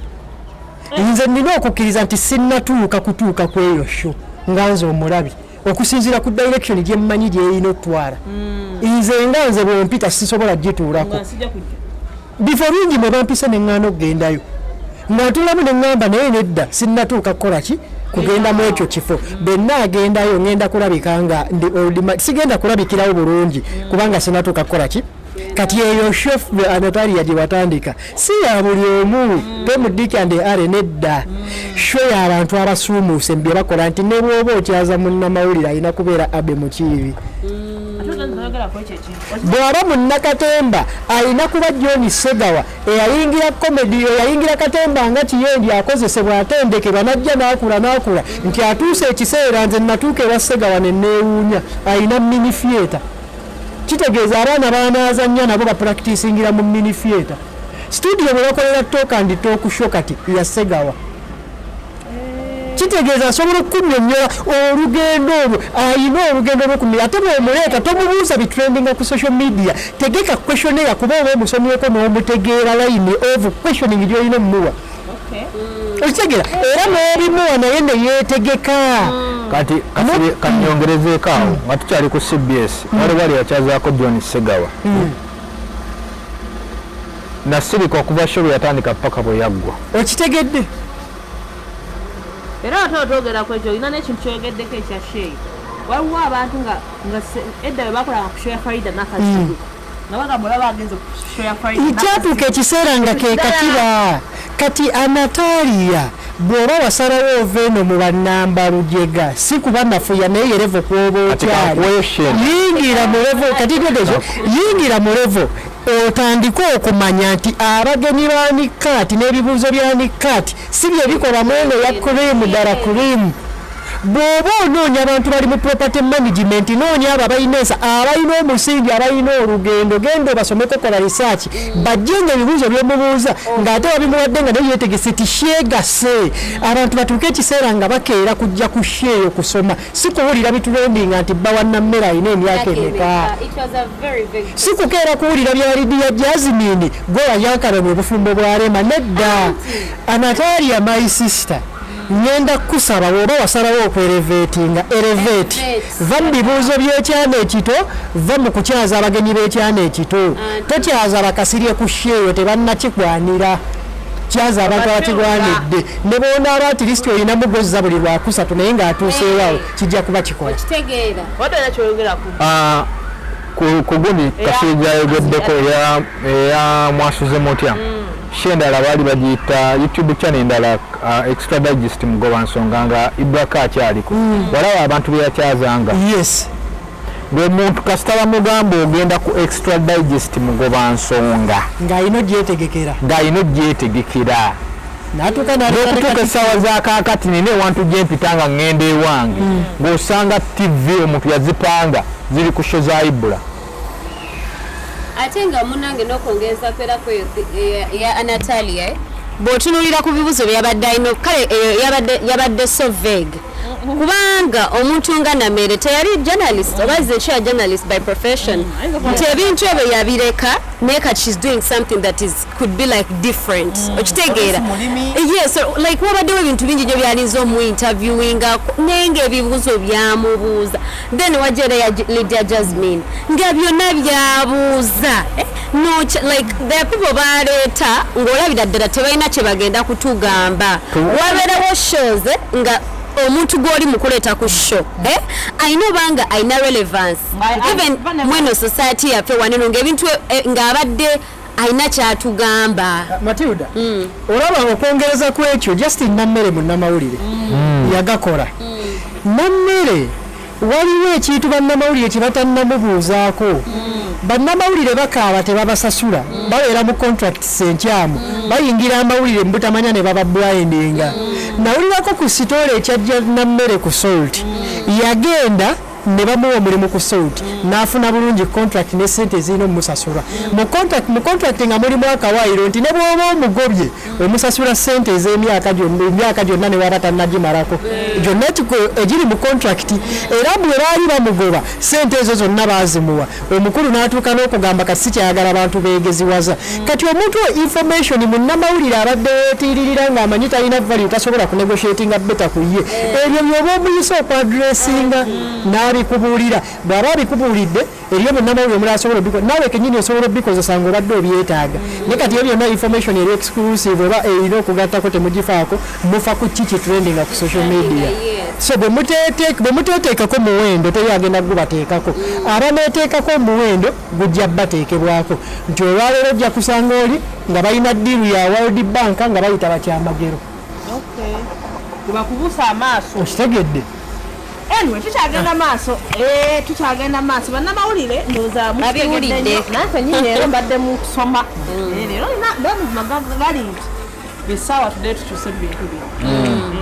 Nze nina okukkiriza nti sinnatuuka kutuuka ku eyo show nga nze omulabi, okusinziira ku direction gye mmanyi gyerina otwala. Nze nga nze bwompita sisobola gituulako. Nga nsijja kujja. Bifo bingi mwe bampise neŋŋaana okugendayo, nga ntuulamu ne ŋŋamba naye nedda, sinnatuuka kukola ki kugenda mu ekyo kifo. Bwe naagendayo ŋŋenda kulabika nga ndi old sigenda kulabikirawo bulungi kubanga sinnatuuka kukola ki. Kati eyo show Anatalia gye watandika si ya buli omu, Tom, Dick and Harry, nedda. Show y'abantu abasuumuuse mu bye bakola, nti ne bw'oba okyaza munnamawulire alina kubeera Abe Mukiibi. Ate ogenza oyogera ku ekyo ekintu. Bw'aba munnakatemba alina kuba John Segawa eyayingira comedy, eyayingira katemba nga kiyendi akozesebwa, atendekebwa, najja n'akula n'akula nti atuuse ekiseera. Nze natuuka ewa Segawa ne neewuunya, alina mini theatre. Kitegeeza abaana banaazannya nabo bapracticingira mu mini theatre studio bwe bakolera talk and talk show. Kati ya Segawa kitegeeza asobola okukunnyonnyola olugendo olwo, ayina olugendo lwokumira. Ate bw'omuleeta tomubuuza bitrendinga ku social media. Tegeka questionnaire, kuba oba omusomyeko n'omutegeera line of questioning gy'olina omuwa. Okitegeera? Era n'obimuwa naye neyeetegeka. Kati kanyongerezeeko awo nga tukyali ku CBS, wali wali yakyazaako John Segawa, nasirika okuva show bwe yatandika paka bwe yaggwa. Okitegedde? Era ate otwogera ku ekyo, olina n'ekintu kyoyogeddeko ekya show. Waliwo abantu nga edda bwe bakolanga ku show ya Farida Nakazibwe nga bagamba olaba agenze ku show ya Farida. Kyatuuka ekiseera nga ke katiba. Kati Anatalia, bw'oba wasalawo ova eno mu bannamba lujega, si kuba nafuya, naye ye level kwoba Kati okyali. Kankuweyo shame. Yingira mu level kati gegezo, yingira mu level otandike okumanya nti abagenyi ba Nikaati n'ebibuuzo bya Nikaati si bye bikola mweno ya cream ddala cream. Bw'oba onoonya abantu bali mu property management, noonya abo abalina ensa, abalina omusingi, abalina olugendo. Genda obasomeko, kola research, bajje nga ebibuuzo byomubuuza ng'ate babimuwadde nga naye yeetegese tishyegase. Abantu batuuke ekiseera nga bakeera kujja ku show eyo kusoma, si kuwulira bitrendinga nti bba wa Nammere alina emyaka emeka. It was a very big Si kukeera kuwulira bya Lidiya Jasmine gwe wayankalana obufumbo bwa Rema, nedda. Anatalia, my sister, ngenda kukusaba, bw'oba wasalawo okwelevatinga, elevate. Elevate. Va mu bibuuzo by'ekyana ekito, va mu kukyaza abagenyi b'ekyana ekito. Tokyaza bakasirye ku show eyo, tebannakigwanira. Kyaza abantu abakigwanidde, ne bwonaaba at least olina mugozza buli lwakusatu naye ng'atuuseewawo, kijja kuba kikola. Okitegeera? Wadde olina kyoyogerako? Ah, ku gundi Kasiri gyayogeddeko eya mwasuze mutya, show endala baali bagiyita YouTube channel endala, Extra Digest Mugoba Nsonga, nga Ibraka akyaliko. Walaba abantu be yakyazanga ng'omuntu kasita bamugamba ogenda ku Extra Digest Mugoba Nsonga, ng'alina ogyetegekera. Ng'alina ogyetegekera. N'atuuka n'okutuuka essaawa za kaakati nina ewantu gyempita nga ŋŋenda ewange, ng'osanga TV omuntu yazipanga ziri ku show za Ibula. Ate nga munange n'okwongereza kwera kweyo ya Anatalia, eh? Bw'otunuulira ku bibuuzo byabadde alina, kale eyo yabadde so vague, kubanga omuntu nga Namere teyali journalist oba is a journalist by profession, nti ebintu ebyo yabireka, naye kati she's doing something that is could be like different. Okitegeera? Yes, so, like wabaddewo ebintu bingi nnyo byalinza omuinterviewinga, naye ngaebibuuzo byamubuuza. Then wajja era ya Lydia Jasmine nga byonna byabuuza. Eh, no, like there are people baleeta ng'olabira ddala tebalina kye bagenda kutugamba. Wabeerawo shows, eh, nga omuntu gw'oli mukuleeta ku show, eh, alina obanga alina relevance even mweno society yaffe waneno, ng'ebintu ng'abadde alina kyatugamba. Matilda, olaba okwongereza ku ekyo, Justin Nammere munnamawulire yagakola. Nammere waliwo ekintu bannamawulire kye batannamubuuzaako. Bannamawulire bakaaba tebabasasula, babeera mu contracts enkyamu, bayingira amawulire mu butamanya ne baba blindinga. Nawulirako ku story ekyajja Nammere ku Salt. Yagenda ne bamuwa omulimu ku Salt, n'afuna bulungi contract ne sente ezirina omumusasula mu contract nga mulimu akawaayiro nti ne bw'oba omugobye omusasula sente ez'emyaka gyonna, emyaka gyonna ne waba tannagimalako gyonna egiri mu contract. Era bwe baali bamugoba, sente ezo zonna baazimuwa. Omukulu n'atuuka n'okugamba kati sikyayagala bantu beegeziwaza. Kati omuntu oyo information, munnamawulire abadde yeetiiririra ng'amanyi talina value, tasobola kunegotiatinga better ku ye, ebyo byoba omuyise okwaddressinga n'abikubuulira. Bw'aba abikubuulidde, eriyo munnamawulire omulala asobola naawe kenyini osobola obikozesa ng'obadde obyetaaga. Naye kati ebyo byonna information eri exclusive oba erina okugattako temugifaako, mufa ku ki kitrendinga ku social media. So bwe muteeteekako muwendo, teri agenda gubateekako. Abaneeteekako omuwendo gujja bateekebwako nti olwaleero ojja kusanga oli nga balina deal ya World Bank nga bayita bakyamagero. Kubakubuusa amaaso. Okitegedde? Anyway, tukyagenda maaso. Tukyagenda maaso. Bannamawulire, ndowooza mukitegedde Babiwulidde. nnyo. Nange kenyini leero mbadde mu kusoma. Leero nina amazima gali nti essaawa tudde tukyuse mu bintu bino.